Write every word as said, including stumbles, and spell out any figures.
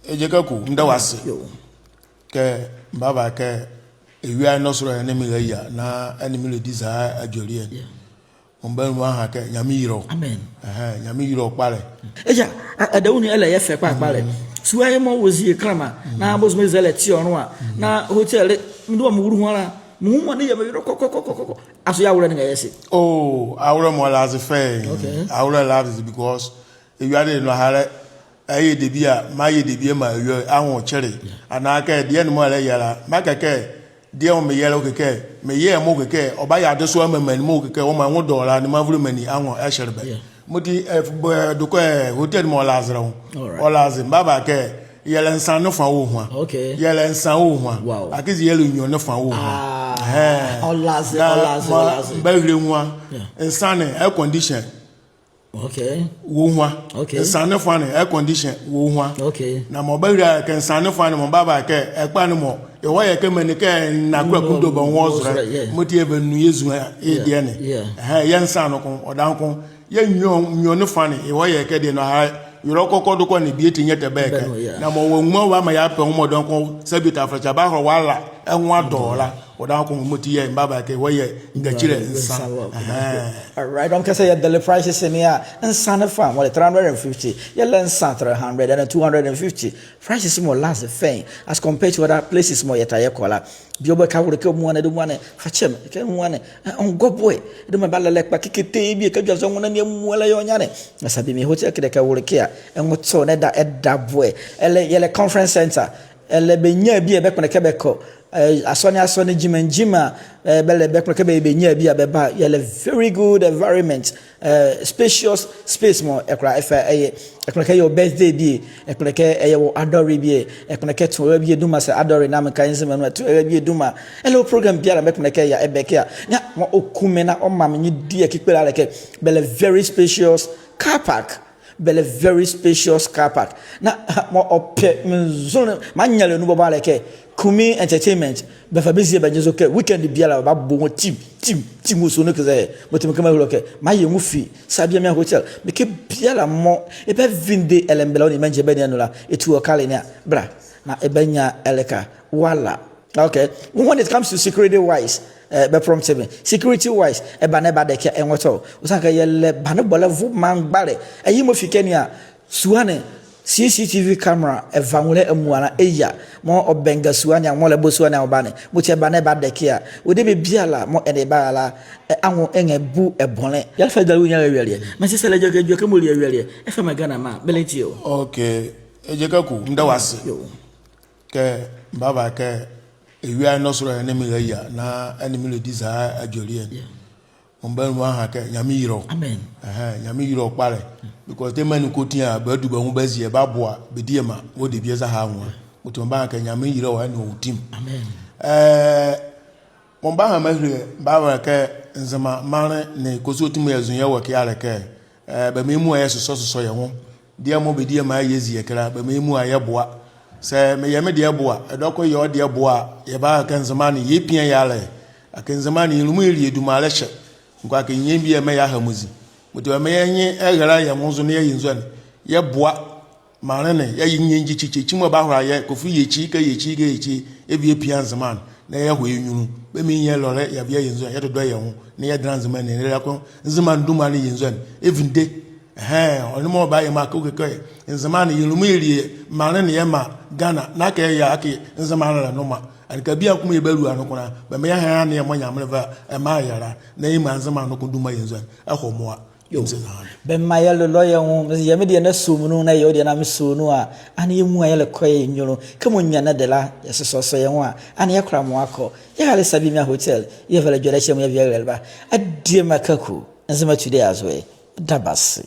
Egya Kaku, meda wɔ ase. Yoo. Kɛ mebava kɛ ewia ne nɔsolehɛ ne meyia na ɛnee me lɛdi zɛhae adwelie ne. Yeah. Mebanyia aha kɛ Nyamenle wɔ. Amen. Ɛhɛe, Nyamenle wɔ kpalɛ. Egya, a, adawu ne ɛlɛyɛ fɛ kpalɛ kpalɛ. Mm. Sua ye mɔɔ wɔzie kɛnlɛma, mm, na bɛzumua ɛlɛte wɔ nloa, mm, na hotel, mede wɔ mewulu ho ala, mehu mɔɔ ne yɛ me yɔlɔ kɔkɔkɔkɔ. Asoo yɛ awoleɛ ne ɛyɛ se? Oh, awoleɛ mɔ ɛlaze fɛɛ. Okay. Awoleɛ ɛlaze because ewia ne nɔhalɛ, ɛyɛ debie a, mayɛ debie maa ewia anwo kyele. Yeah. Anaa kɛ deɛ ne mɔɔ ɛlɛyɛ la, makɛ kɛ, deɛ mɔɔ meyɛ la, ɔkɛ kɛ, meyɛ mɔɔ ɔkɛ kɛ ɔbayɛ adesoa maa menli mɔɔ ɔkɛ kɛ wɔmaa nwo dɔɔla ne maavule menli anwo ɛhyɛle bɛ. Yeah. Mɔti, eh, f-, bɛ, dɔkɔ, eh, hotel mɔ ɛlaze la o. All right. Ɔlaze, mebava kɛ, yɛlɛ nsa ne fa wɔ ho a. Okay. Yɛlɛ nsa wɔ ho a. Wow. Akee yɛlɛ nwiɔ ne fa wɔ ho a. Ah, ɛhɛe. Ɔlaze, na ɔlaze, mɔ, ɔlaze. Mebahile nwo a. Yeah. Nsa ne, air condition. Okay. Wɔ ho a. Okay. Nsa ne fa ne, air condition wɔ ho a. Okay. Na mɔɔ bahile a kɛ nsa ne fa ne mɔɔ mebava kɛ, ɛkpalɛ ne mɔ, yɛwɔ yɛ kɛ menli kɛ nna kola kulo bɛnwu wɔ zolɛ. Wɔ zolɛ, yeah. Mɔti yɛbanu yɛ zu a, yɛ, yeah, deɛ ne. Yeah. Ɛhɛe, yɛ nsa noko, ɔdaye noko, yɛ nwiɔ, nwiɔ ne fa ne, yɛwɔ yɛ kɛ deɛ nɔhalɛ, yɔlɔ kɔkɔ dɔkɔ ne bie te nyɛtɛ bɛ ɛkɛ. Bɛ no, yeah. Na mɔɔ wɔnwua wɔ maa yɛapɛ nwo mɔɔ dɔɔnwo, sɛ bie taflɛkyɛ bahɔlɛ wɔala, ɛnwo adɔɔla. Ɔdaye noko mɔti yɛɛ mebava kɛ wɔyɛ ngakyilɛ nsa. Nsa wɔ. Ɛhɛe. All right, ɔkɛ sɛ yɛdele prices ne a, nsa ne fa, mɔɔ le three hundred and fifty, yɛlɛ nsa three hundred and two hundred and fifty. Prices mɔ ɛlaze fɛɛ, as compared to other places mɔɔ yɛtaa yɛkɔ la. Bie ɔbɔ ɛkɛ awole ɛkɛ muala ne, de muala ne, fa kyɛ me, ɛkɛ muala ne, ɛ, ɔngɔ boɛ, de mɔ ɛbalɛlɛ kpa kɛkɛte, bie ɛkɛ dwɛlɛ sɛ ɔnwo ne amuala yɛ ɔnyane. Na saa bie me hotel kɛ dɛ ɛkɛ awole ɛkɛ a, ɛnwo tɔ ne da, ɛda boɛ, ɛlɛ, yɛlɛ conference center, ɛlɛ bɛnyia bie bɛkpondɛ kɛ bɛkɔ, eh, asɔne asɔne, gyima gyima, eh, bɛlɛ bɛkpondɛ kɛ bɛ, bɛnyia bie bɛba, yɛlɛ very good environment, eh, spacious space mɔɔ ɛkola ɛfa ɛyɛ, ɛkpondɛ kɛ ɛyɛ wɔ birthday bie, ɛkpondɛ kɛ ɛyɛ wɔ adɔre bie, ɛkpondɛ kɛ toa bie duma sɛ adɔre na meka Nzema nu a toa bie duma, ɛlɛ wɔ program biala mɔɔ ɛkpondɛ kɛ ɛyɛ a ɛbɛkɛ a. Na mɔɔ ɔku me na ɔmaa me nye die kikpele a le kɛ, bɛlɛ very spacious car park. Bɛlɛ very spacious car park. Na mɔɔ ɔpɛ me nzule, manyia le nu bɔbɔ a le kɛ, Kumi Entertainment, bɛfa bɛzie bɛ nye zo kɛ, weekend biala, bɛbabɔ wɔ team, team, team wɔ sua nu kɛzɛ, mɔti mekɛ meahile wɔ kɛ, mayɛ nwo fi, saa bie me a hotel, mekɛ biala mɔɔ, ɛbavinde ɛlɛmbɛlɛ wɔ ne mɛngyɛ bɛ ne anu la, ɛtu wɔ kale ne a, bra, na ɛbanyia ɛleka, wala. Okay. When it comes to security wise, eh, bɛ prompt me. Security wise, ɛba na ɛbadɛkɛ a ɛnwo tɔ. Ɔsiane kɛ yɛlɛ banebɔlɛvo mangbalɛ. Ɛye mɔɔ fi ɛkɛ ne a, sua ne, C C T V camera, ɛva nwolɛ amuala ɛyia. Mɔɔ ɔbɛnga sua ne a, mɔɔ ɛlɛbɔ sua ne a ɔba ne. Mɔti ɛba na ɛbadɛkɛ a, ɔdebie biala mɔɔ ɛnee bara la, ɛ, anwo ɛnrɛbu ɛ bɔnlɛ. Yɛlɛfa ɛdawɔ nyia awieleɛ. Mese sɛ ɛlɛdwu kɛ, dwu kɛ mɔɔ le awieleɛ. Ɛfa maa Ghana mra, bɛlɛntie o. Okay. Egya Kaku, meda wɔ ase. Yoo. Kɛ mebava kɛ ewia ne nɔsolehɛ ne meyia na ɛnee me lɛdi zɛhae adwelie ne. Yeah. Mebanyia aha kɛ Nyamenle wɔ. Amen. Ɛhɛe, Nyamenle wɔ kpalɛ. Because tɛ menli kɔti a, bɛadu bɛ nwo bɛazie, bɛaboa bɛ diema wɔ debie zɛhae anwo a. Mɔti mebava kɛ Nyamenle wɔ ɛnee ɔwɔ team. Amen. Eh, mɔɔ mebaha meahile, mebava kɛ Nzema maanle nee kɔsɔɔti mɔɔ yɛzo yɛwɔ ɛkɛ a le kɛ, eh, bɛmaa yɛ muala yɛsosɔsosɔ yɛ nwo. Deɛ mɔɔ bɛ diema yɛzie ɛkɛ la, bɛmaa yɛ muala yɛboa. Sɛ meyɛ me deɛ boa, ɛdawɔ kɛ ɔyɛ ɔ deɛ boa a, yɛbava kɛ Nzema ne, yɛpia yɛ ala. Akee Nzema ne, yɛ nlomo yɛlie duma a ɛlɛhyɛ. Noko akee nyɛmi bie mɛyɛ ahamuzi. Mɔti bɛmaa yɛ nye ɛhɛla yɛ nwo zo na yɛyɛ nzɔne. Yɛboa. Maanle ne, yɛyɛ nyɛngyikyi kyekyi mɔɔ ɛbahɔla yɛ, Kofi yɛ ekyi, kɛ yɛ ekyi, kɛ yɛ ekyi, ɛvi yɛpia Nzema ne, na yɛhɔ yɛ nyunlu. Bɛmaa yɛ ɛlɔlɛ, yɛvi yɛyɛ nzɔne, yɛdodɔ yɛ nwo, na yɛdɛnla Nzema ne, na yɛlɛkɔ Nzema ne duma ne yɛ nzɔne, ɛvinde. Ɛhɛe, ɔnle mɔɔ ɔbayɛ mɔɔ akee ɔkɛ kɛ, Nzema ne, yɛ nlomo yɛlie, maanle ne yɛmaa Ghana, na akee yɛɛ akee Nzema ne la noma. Ɛnee kɛ bieko mɔɔ yɛbalu a noko la, bɛmaa yɛha yɛ aneɛ mɔɔ Nyamenle va, ɛmaa yɛ la, na yɛmaa Nzema noko duma yɛ nzɔne, ɛhɔ moa. Yoo. Bɛmaa yɛlolɔ yɛ nwo, yɛ me deɛ na sua mu nu, na yɛ ɔ deɛ na me sua nu a, ɛnee yɛ muala yɛlɛkɔ yɛ nyunlu. Kɛmɔ nwiane de la, yɛsosɔsɔ yɛ nwo a, ɛnee yɛkola moa kɔ. Yɛhale saa bie me a hotel, yɛva la dwɛlɛhyɛ mɔɔ yɛvi yɛlɛba. Adiema Kaku, Nzema Today azo ɛ, da bɛ ase.